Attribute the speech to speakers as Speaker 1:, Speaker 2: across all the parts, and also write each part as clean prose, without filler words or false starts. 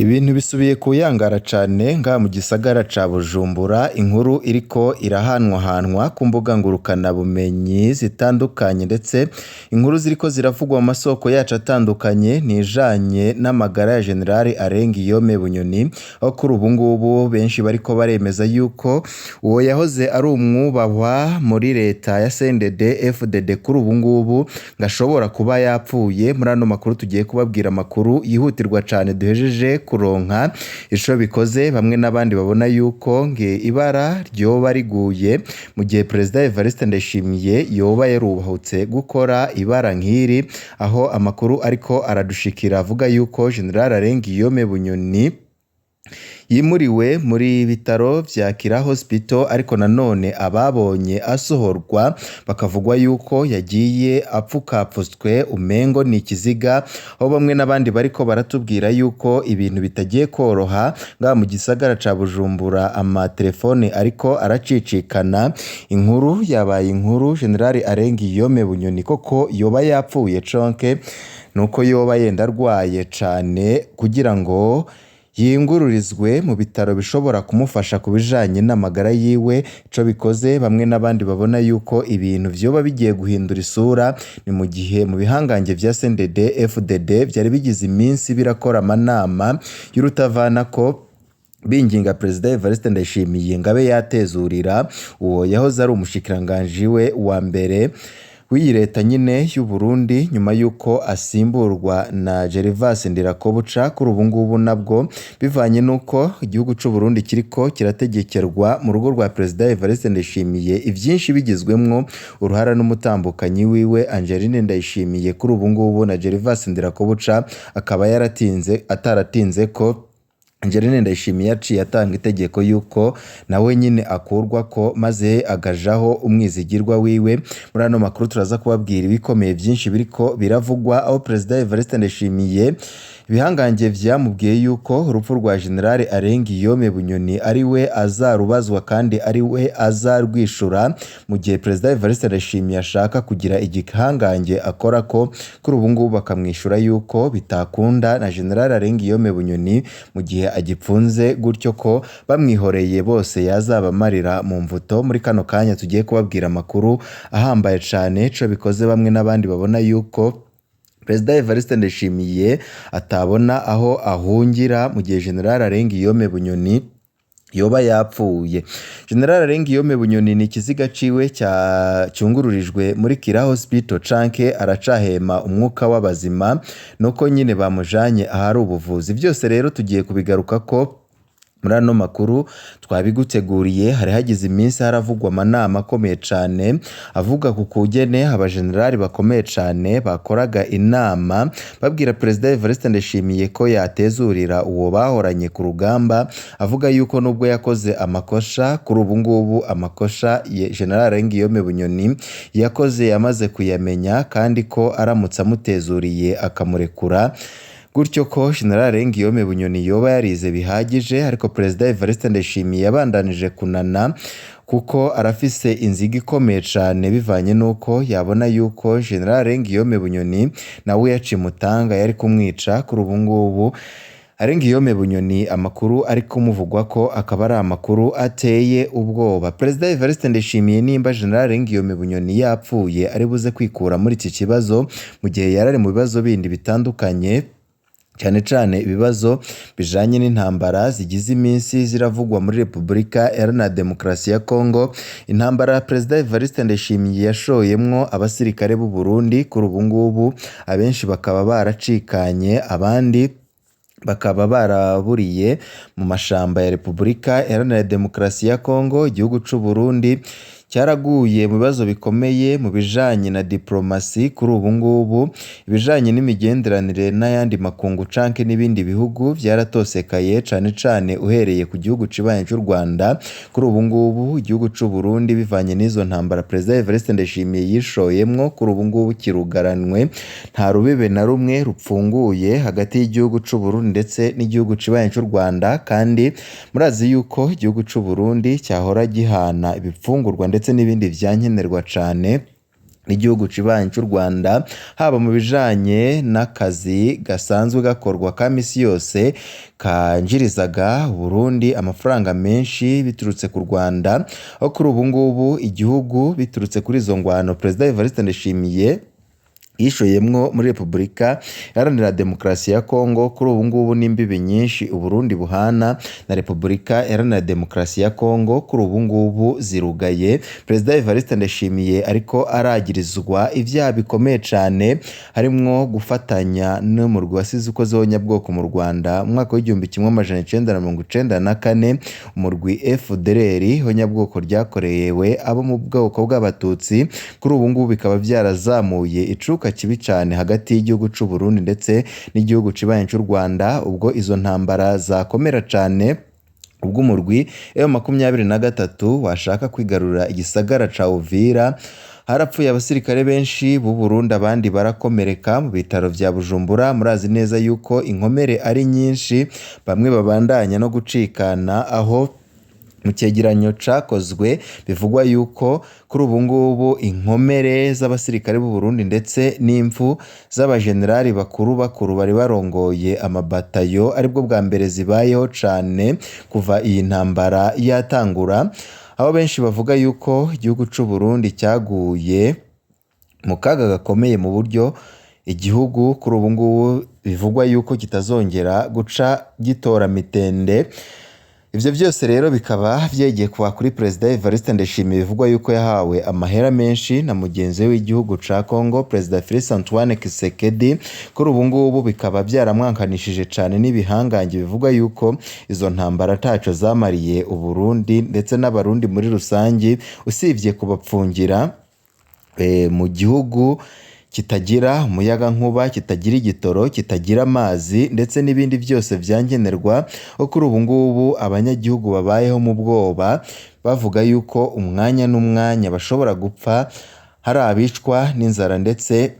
Speaker 1: Ibintu bisubiye kuyangara cane ngaha mu gisagara ca Bujumbura, inkuru iriko irahanwahanwa ku mbuga ngurukanabumenyi zitandukanye, ndetse inkuru ziriko ziravugwa mu masoko yacu atandukanye nijanye n'amagara ya General Alain Guillaume Bunyoni, aho kuri ubu ngubu benshi bariko baremeza yuko uwo yahoze ari umwubahwa muri leta ya CNDD FDD kuri ubu ngubu ngo ashobora kuba yapfuye. Muri ano makuru tugiye kubabwira amakuru yihutirwa cane duhejeje kuronka ico bikoze, bamwe n'abandi babona yuko nge ibara ryoba riguye mu gihe Perezida Evariste Ndayishimiye yoba yarubahutse gukora ibara nk'iri, aho amakuru ariko aradushikira avuga yuko General Alain Guillaume Bunyoni yimuriwe muri bitaro vya Kira Hospital, ariko nanone ababonye asohorwa bakavugwa yuko yagiye apfukapfutswe umengo ni ikiziga, aho bamwe n'abandi bariko baratubwira yuko ibintu bitagiye koroha ngaha mu gisagara ca Bujumbura, amatelefone ariko aracicikana, inkuru yabaye inkuru. General Alain Guillaume Bunyoni koko yoba yapfuye canke nuko yoba yenda arwaye cane kugira ngo yingururizwe mu bitaro bishobora kumufasha ku bijanye n'amagara yiwe. Ico bikoze, bamwe n'abandi babona yuko ibintu vyoba bigiye guhindura isura, ni mu gihe mu bihangange vya CNDD FDD vyari bigize iminsi birakora amanama y'urutavanako binginga Perezida Evariste Ndayishimiye ngo abe yatezurira uwo yahoze ari umushikiranganji we wa mbere w'iyi leta nyine y'u Burundi, nyuma y'uko asimburwa na Gervas Ndirakobuca. Kuri ubu ngubu nabwo bivanye n'uko igihugu c'u Burundi kiriko kirategekerwa mu rugo rwa Perezida Evariste Ndayishimiye, ivyinshi bigizwemwo uruhara n'umutambukanyi wiwe Angeline Ndayishimiye, kuri ubu ngubu na Gervas Ndirakobuca akaba yaratinze ataratinze ko Angeline Ndayishimiye yaciye atanga itegeko yuko nawe nyine akurwa ko maze agajaho umwizigirwa wiwe. Muri ano makuru turaza kubabwira ibikomeye byinshi biriko biravugwa, aho Perezida Evariste Ndayishimiye ibihangange vyamubwiye yuko urupfu rwa General Alain Guillaume Bunyoni ari we azarubazwa kandi ari we azarwishura, mu gihe Perezida Evariste Ndayishimiye ashaka kugira igihangange akora ko kuri ubu ngubu bakamwishura yuko bitakunda na General Alain Guillaume Bunyoni mu gihe agipfunze gutyo, ko bamwihoreye bose yazabamarira mu mvuto. Muri kano kanya tugiye kubabwira amakuru ahambaye cane. Ico bikoze, bamwe n'abandi babona yuko Perezida Evariste Ndayishimiye atabona aho ahungira mu gihe General Alain Guillaume Bunyoni yoba yapfuye. General Alain Guillaume Bunyoni ni ikiziga ciwe cyungururijwe muri Kira Hospital canke aracahema umwuka w'abazima, nuko nyine bamujanye ahari ubuvuzi. Byose rero tugiye kubigaruka ko muri ano makuru twabiguteguriye. Hari hagize iminsi haravugwa amanama akomeye cane avuga ku kugene abajenerali bakomeye cane bakoraga inama babwira Perezida Evariste Ndayishimiye ko yatezurira uwo bahoranye ku rugamba, avuga yuko nubwo yakoze amakosa, kuri ubu ngubu amakosa General Alain Guillaume Bunyoni yakoze yamaze kuyamenya, kandi ko aramutse amutezuriye akamurekura gutyo ko General Alain Guillaume Bunyoni yoba yarize bihagije. Ariko Perezida Evariste Ndayishimiye yabandanije kunana kuko arafise inziga ikomeye cane, bivanye n'uko yabona yuko General Alain Guillaume Bunyoni nawe yaciye umutanga yari kumwica. Kuri ubu ngubu Alain Guillaume Bunyoni amakuru ari kumuvugwa ko akaba ari amakuru ateye ubwoba. Perezida Evariste Ndayishimiye nimba General Alain Guillaume Bunyoni yapfuye ari buze kwikura muri iki kibazo, mu gihe yarari mu bibazo bindi bitandukanye, cyane cyane ibibazo bijanye n'intambara zigize iminsi ziravugwa muri Repubulika Iharanira Demokarasi ya Kongo, intambara Perezida Evariste Ndayishimiye yashoyemwo abasirikare b'u Burundi, kuri ubu ngubu abenshi bakaba baracikanye, abandi bakaba baraburiye mu mashamba ya Repubulika Iharanira Demokarasi ya Kongo. Igihugu c'u Burundi cyaraguye mu bibazo bikomeye mu bijanye na diplomasi. Kuri ubu ngubu ibijanye n'imigenderanire n'ayandi makungu canke n'ibindi bihugu vyaratosekaye, cane cane uhereye ku gihugu cibanyi c'u Rwanda. Kuri ubu ngubu igihugu c'u Burundi, bivanye n'izo ntambara Perezida Evariste Ndayishimiye yishoyemwo, kuri ubu ngubu kirugaranwe, nta rubibe na rumwe rupfunguye hagati y'igihugu c'u Burundi ndetse n'igihugu cibanyi c'u Rwanda. Kandi murazi yuko igihugu c'u Burundi cyahora gihana ibifungurwa ndetse n'ibindi vyankenerwa cane. n'igihugu kibanyi cy'u Rwanda, haba mu bijanye n'akazi gasanzwe gakorwa ka misi yose kanjirizaga Burundi amafaranga menshi biturutse ku Rwanda, aho kuri ubu ngubu igihugu biturutse kuri izo ngwano Perezida Evariste Ndayishimiye yishoyemwo muri Repubulika Iharanira Demokarasi ya Kongo. Kuri ubu ngubu n'imbibi nyinshi Uburundi buhana na Repubulika Iharanira Demokarasi ya Kongo kuri ubu ngubu zirugaye. Perezida Evariste Ndayishimiye ariko aragirizwa ivyaha bikomeye cane, harimwo gufatanya n'umurwi wasize ukoze w'abanyabwoko mu Rwanda mu mwaka w'1994, umurwi FDLR, ihonyabwoko ryakorewe abo mu bwoko bw'Abatutsi. Kuri ubu ngubu bikaba vyarazamuye icuka kibi cane hagati y'igihugu c'u Burundi ndetse n'igihugu kibanyi c'u Rwanda, ubwo izo ntambara zakomera cane ubwo umurwi M23 washaka kwigarurira igisagara ca Uvira. Harapfuye abasirikare benshi b'u Burundi, abandi barakomereka mu bitaro vya Bujumbura. Murazi neza yuko inkomere ari nyinshi, bamwe babandanya no gucikana, aho mu cegeranyo cakozwe bivugwa yuko kuri ubu ngubu inkomere z'abasirikare b'u Burundi ndetse n'impfu z'abajenerali bakuru bakuru bari barongoye amabatayo aribwo bwa mbere zibayeho cane kuva iyi ntambara yatangura, aho benshi bavuga yuko igihugu c'u Burundi cyaguye mu kaga gakomeye, mu buryo igihugu kuri ubu ngubu bivugwa yuko kitazongera guca gitora mitende. Ivyo vyose rero bikaba vyegekwa kuri Perezida Evariste Ndayishimiye, bivugwa yuko yahawe amahera menshi na mugenzi we w'igihugu ca Congo, Perezida Felix Antoine Tshisekedi. Kuri ubu ngubu bikaba vyaramwankanishije cane n'ibihangange, bivugwa yuko izo ntambara ataco zamariye Uburundi ndetse n'Abarundi muri rusangi, usivye kubapfungira mu gihugu kitagira umuyagankuba, kitagira igitoro, kitagira amazi ndetse n'ibindi byose vyankenerwa, aho kuri ubu ngubu abanyagihugu babayeho mu bwoba, bavuga yuko umwanya n'umwanya bashobora gupfa, hari abicwa n'inzara ndetse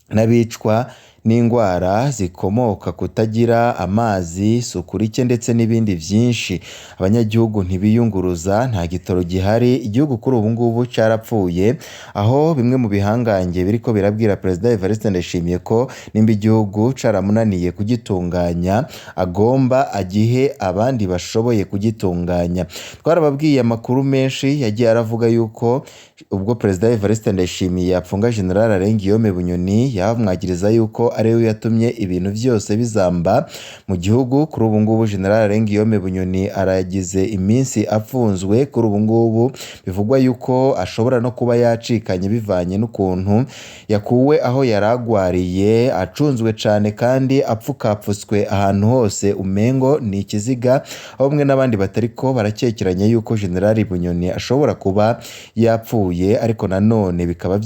Speaker 1: n'abicwa n'indwara zikomoka kutagira amazi, isuku rike ndetse n'ibindi vyinshi. Abanyagihugu ntibiyunguruza, nta gitoro gihari, igihugu kuri ubu ngubu carapfuye, aho bimwe mu bihangange biriko birabwira Perezida Evariste Ndayishimiye ko nimba igihugu caramunaniye kugitunganya, agomba agihe abandi bashoboye kugitunganya. Twarababwiye amakuru menshi yagiye aravuga yuko ubwo Perezida Evariste Ndayishimiye yapfunga General Alain Guillaume Bunyoni, yamwagiriza yuko ariwe yatumye ibintu vyose bizamba mu gihugu. Kuri ubu ngubu General Alain Guillaume Bunyoni aragize iminsi apfunzwe, kuri ubu ngubu bivugwa yuko ashobora no kuba yacikanye bivanye n'ukuntu yakuwe aho yaragwariye, acunzwe cane kandi apfukapfutswe ahantu hose umengo ni ikiziga, aho bamwe n'abandi batariko barakekeranya yuko General Bunyoni ashobora kuba yapfuye, ariko nanone bikaba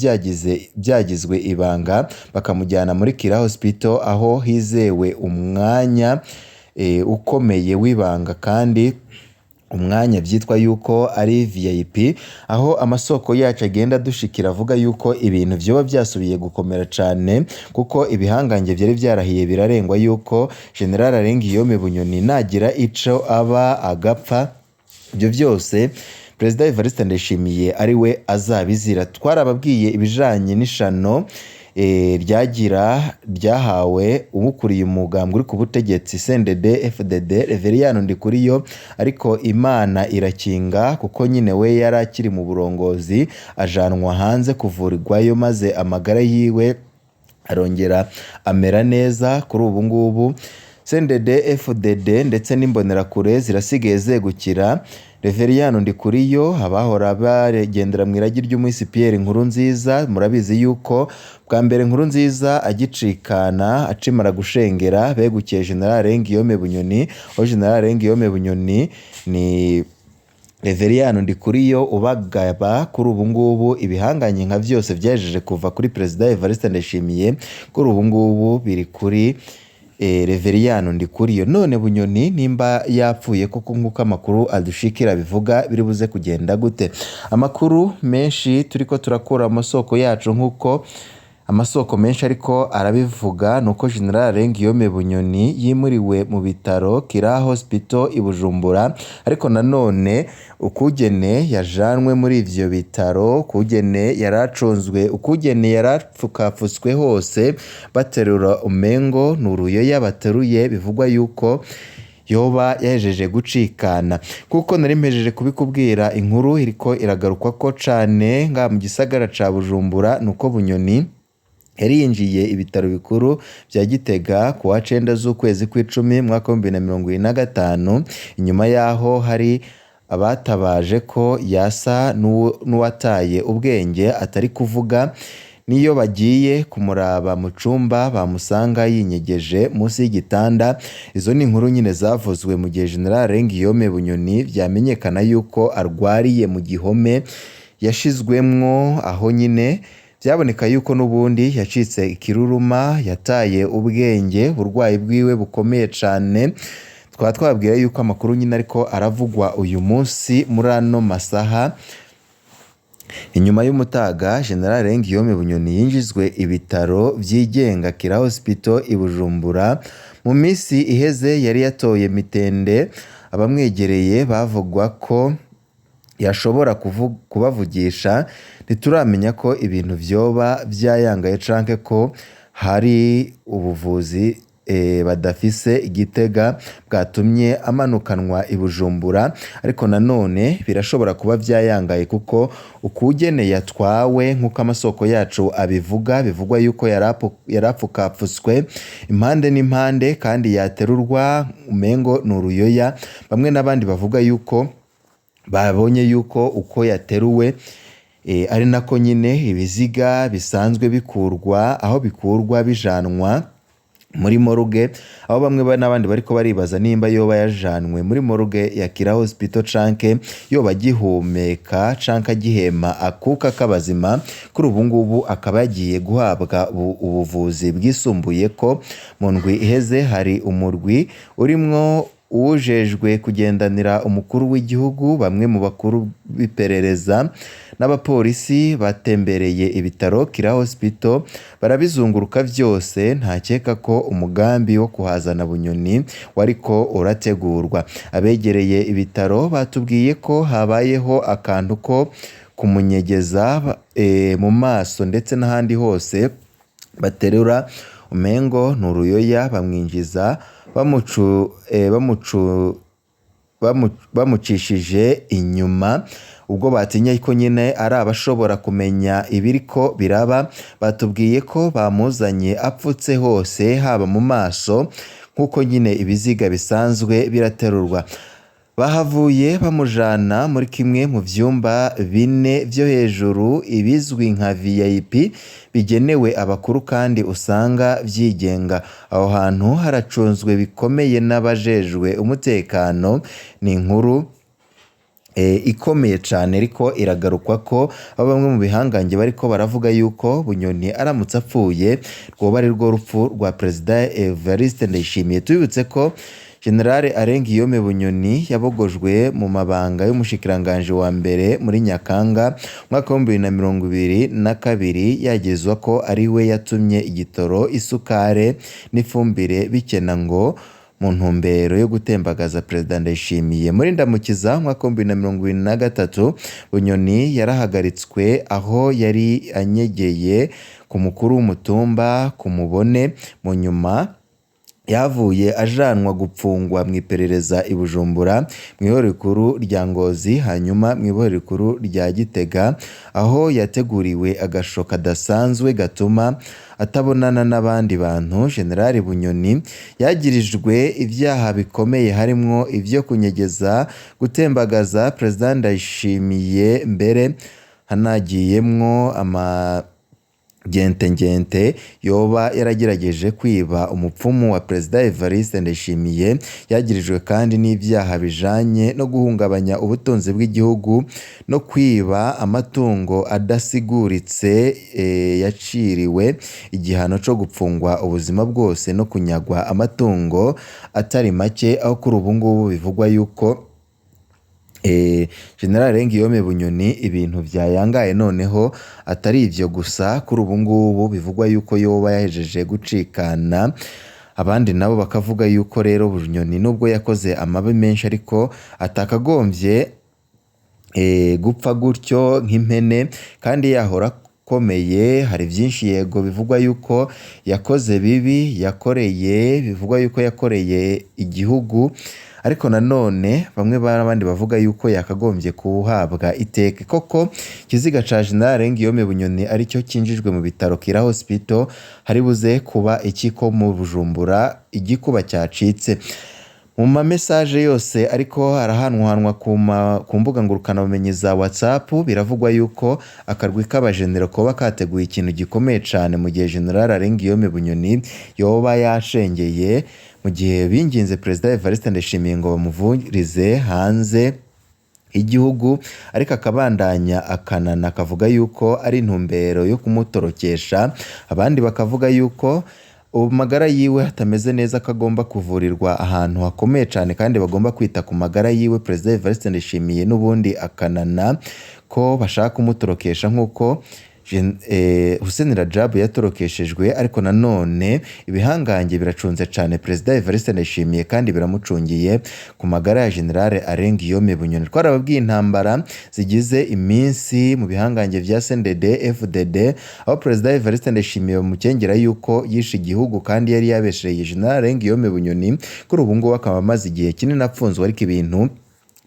Speaker 1: byagizwe ibanga, bakamujyana muri Kira Hospital aho hizewe umwanya ukomeye w'ibanga kandi umwanya vyitwa yuko ari VIP, aho amasoko yacu agenda adushikira avuga yuko ibintu vyoba vyasubiye gukomera cane, kuko ibihangange vyari vyarahiye birarengwa yuko General Alain Guillaume Bunyoni nagira ico aba agapfa, ivyo vyose Perezida Evariste Ndayishimiye ari we azabizira. Twarababwiye ibijanye n'ishano ryagira ryahawe uwukuriye umugambwe uri ku butegetsi CNDD FDD Reveriyano Ndikuriyo, ariko Imana irakinga kuko nyine we yari akiri mu burongozi, ajanwa hanze kuvurirwayo maze amagara yiwe arongera amera neza. Kuri ubu ngubu CNDD FDD ndetse n'imbonerakure zirasigaye zegukira Reveriyano Ndikuriyo, abahora bagendera mu iragi ry'umuhisi Pierre Nkurunziza. Murabizi yuko bwa mbere Nkurunziza agicikana acimara gushengera begukiye General Alain Guillaume Bunyoni, aho General Alain Guillaume Bunyoni ni Reveriyano Ndikuriyo ubagaba. Kuri ubu ngubu ibihanganye nka vyose vyajeje kuva kuri Perezida Evariste Ndayishimiye, kuri ubu ngubu biri kuri Reveriyano Ndikuriyo. None Bunyoni nimba yapfuye koko nk'uko amakuru adushikira bivuga, biri buze kugenda gute? Amakuru menshi turiko turakura mu masoko yacu nk'uko Amasoko menshi ariko arabivuga nuko General Guillaume Bunyoni yimuriwe mu bitaro Kira Hospital i Bujumbura, ariko nanone ukugene yajanwe muri ivyo bitaro, ukugene yaracunzwe, ukugene yarapfukapfutswe hose, baterura umengo ni uruyoya bateruye, bivugwa yuko yoba yahejeje gucikana. Kuko nari mpejeje kubikubwira, inkuru iriko iragarukwako cane ngaha mu gisagara ca Bujumbura nuko Bunyoni yari yinjiye ibitaro bikuru vya Gitega ku wa cenda z'ukwezi kw'icumi mwaka w'2025, inyuma yaho hari abatabaje ko yasa n'uwataye ubwenge atari kuvuga, niyo bagiye kumuraba mu cumba bamusanga yinyegeje munsi y'igitanda. Izo ni inkuru nyine zavuzwe mu gihe General Guillaume Bunyoni vyamenyekana yuko arwariye mu gihome yashizwemwo, aho nyine vyaboneka yuko n'ubundi yacitse ikiruruma, yataye ubwenge, uburwayi bwiwe bukomeye cane. Tukaba twababwira yuko amakuru nyine ariko aravugwa uyu munsi muri ano masaha. Inyuma y'umutaga, General Guillaume Bunyoni yinjizwe ibitaro vyigenga Kira Hospital i Bujumbura. Mu misi iheze yari yatoye mitende, abamwegereye bavugwa ko yashobora kubavugisha. Ntituramenya ko ibintu vyoba vyayangaye canke ko hari ubuvuzi badafise i Gitega bwatumye amanukanwa i Bujumbura, ariko nanone birashobora kuba vyayangaye kuko ukugene yatwawe nk'uko amasoko yacu abivuga, bivugwa yuko yarapfukapfutswe impande n'impande kandi yaterurwa umengo ni uruyoya. Bamwe n'abandi bavuga yuko babonye yuko uko yateruwe ari nako nyine ibiziga bisanzwe bikurwa aho bikurwa bijanwa muri morgue, aho bamwe n'abandi bariko baribaza nimba yoba yajanwe muri morgue ya Kira Hospital canke yoba agihumeka canke agihema akuka k'abazima. Kuri ubu ngubu akaba yagiye guhabwa ubuvuzi bwisumbuye ko mu ndwi iheze hari umurwi urimwo uwujejwe kugendanira umukuru w'igihugu, bamwe mu bakuru b'iperereza n'abapolisi batembereye ibitaro Kira Hospital barabizunguruka vyose. Ntakeka ko umugambi wo kuhazana Bunyoni wariko urategurwa. Abegereye ibitaro batubwiye ko habayeho akantu ko kumunyegeza mu maso ndetse n'ahandi hose, baterura umengo ni uruyoya, bamwinjiza bamucishije inyuma, ubwo batinye ko nyine ari abashobora kumenya ibiriko biraba. Batubwiye ko bamuzanye apfutse hose, haba mu maso nk'uko nyine ibiziga bisanzwe biraterurwa. Bahavuye bamujana muri kimwe mu vyumba bine vyo hejuru, ibizwi nka VIP bigenewe abakuru kandi usanga vyigenga. Aho hantu haracunzwe bikomeye n'abajejwe umutekano. Ni inkuru ikomeye cane ariko iragarukwa ko aho bamwe mu bihangange bariko baravuga yuko Bunyoni aramutse apfuye rwoba ari rwo rupfu rwa Perezida Evariste Ndayishimiye. Tubibutse ko General Alain Guillaume Bunyoni yabogojwe mu mabanga y'umushikiranganji wa mbere muri Nyakanga umwaka w'2022, yagezwa ko ari we yatumye igitoro, isukare n'ifumbire bikena ngo mu ntumbero yo gutembagaza Perezida Ndayishimiye. Muri Ndamukiza umwaka w'2023, Bunyoni yarahagaritswe aho yari anyegeye ku mukuru w'umutumba ku Mubone, mu nyuma yavuye ajanwa gupfungwa mu iperereza i Bujumbura mu ibohero rikuru rya Ngozi, hanyuma mu ibohero rikuru rya Gitega, aho yateguriwe agasho kadasanzwe gatuma atabonana n'abandi bantu. General Bunyoni yagirijwe ivyaha bikomeye harimwo ivyo kunyegeza, gutembagaza Perezida Ndayishimiye, mbere hanagiyemwo ama ngente yoba yaragerageje kwiba umupfumu wa Perezida Evariste Ndayishimiye. Yagirijwe kandi n'ivyaha bijanye no guhungabanya ubutunzi bw'igihugu no kwiba amatungo adasiguritse. Yaciriwe igihano co gupfungwa ubuzima bwose no kunyagwa amatungo atari make, aho kuri ubu ngubu bivugwa yuko General Guillaume Bunyoni ibintu vyayangaye. Noneho atari ivyo gusa, kuri ubu ngubu bivugwa yuko yoba yahejeje gucikana. Abandi nabo bakavuga yuko rero Bunyoni nubwo yakoze amabi menshi, ariko atakagombye gupfa gutyo nk'impene kandi yahora akomeye. Hari byinshi, yego, bivugwa yuko yakoze bibi, yakoreye, bivugwa yuko yakoreye igihugu, ariko nanone bamwe abandi bavuga yuko yakagombye kuhabwa iteka. Koko ikiziga ca General Guillaume Bunyoni aricyo cinjijwe mu bitaro Kira Hospital, hari buze kuba iki ko mu Bujumbura igikuba cyacitse mu ma message yose ariko arahanwahanwa ku mbuga ngurukanabumenyi za WhatsApp. Biravugwa yuko akarwi k'abajenero koba kateguye ikintu gikomeye cane mu gihe General Alain Guillaume Bunyoni yoba yashengeye, mu gihe binginze Perezida Evariste Ndayishimiye ngo bamuvurize hanze igihugu, ariko akabandanya akanana akavuga yuko ari intumbero yo kumutorokesha. Abandi bakavuga yuko ubu magara yiwe atameze neza, ko agomba kuvurirwa ahantu hakomeye cyane kandi bagomba kwita ku magara yiwe. Perezida Evariste Ndayishimiye n'ubundi akanana ko bashaka kumutorokesha nk'uko Hussein Rajab yatorokeshejwe. Ariko nanone ibihangange biracunze cyane Perezida Evariste Ndayishimiye kandi biramucungiye ku magara ya General Alain Guillaume Bunyoni. Twarababwiye intambara zigize iminsi mu bihangange vya CNDD FDD, aho Perezida Evariste Ndayishimiye bamukengera yuko yishe igihugu kandi yari yabeshereye General Alain Guillaume Bunyoni. Kuri ubu ngubu akaba amaze igihe kinini apfunzwe, ariko ibintu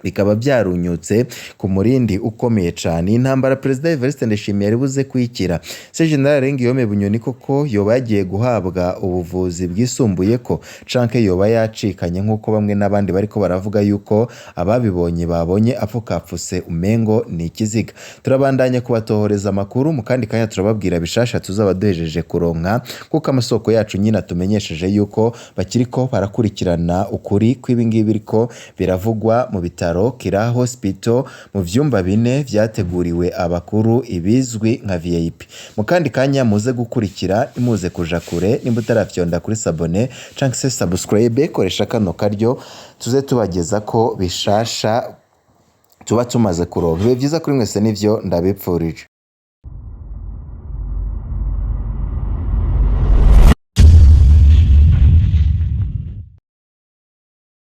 Speaker 1: bikaba byarunyutse ku murindi ukomeye cyane. Intambara Perezida Evariste Ndayishimiye yari buze kwikira se, General Alain Guillaume Bunyoni koko yoba yagiye guhabwa ubuvuzi bwisumbuye ko canke yoba yacikanye, nk'uko bamwe n'abandi bariko baravuga yuko ababibonye babonye apfukapfuse umengo ni ikiziga? Turabandanya kubatohoreza amakuru. Mu kandi kanya turababwira bishasha tuzaba duhejeje kuronka, kuko amasoko yacu nyine atumenyesheje yuko bakiriko barakurikirana ukuri kw'ibingibi biriko biravugwa mu bitaro Kira Hospital, mu vyumba bine vyateguriwe abakuru, ibizwi nka VIP. Mu kandi kanya muze gukurikira, muze kuja kure. Nimba utarafyonda kuri s'abonner canke se subscribe, koresha kano karyo tuze tubageza ko bishasha tuba tumaze kuronka. Ibihe vyiza kuri mwese, nivyo ndabipfurije.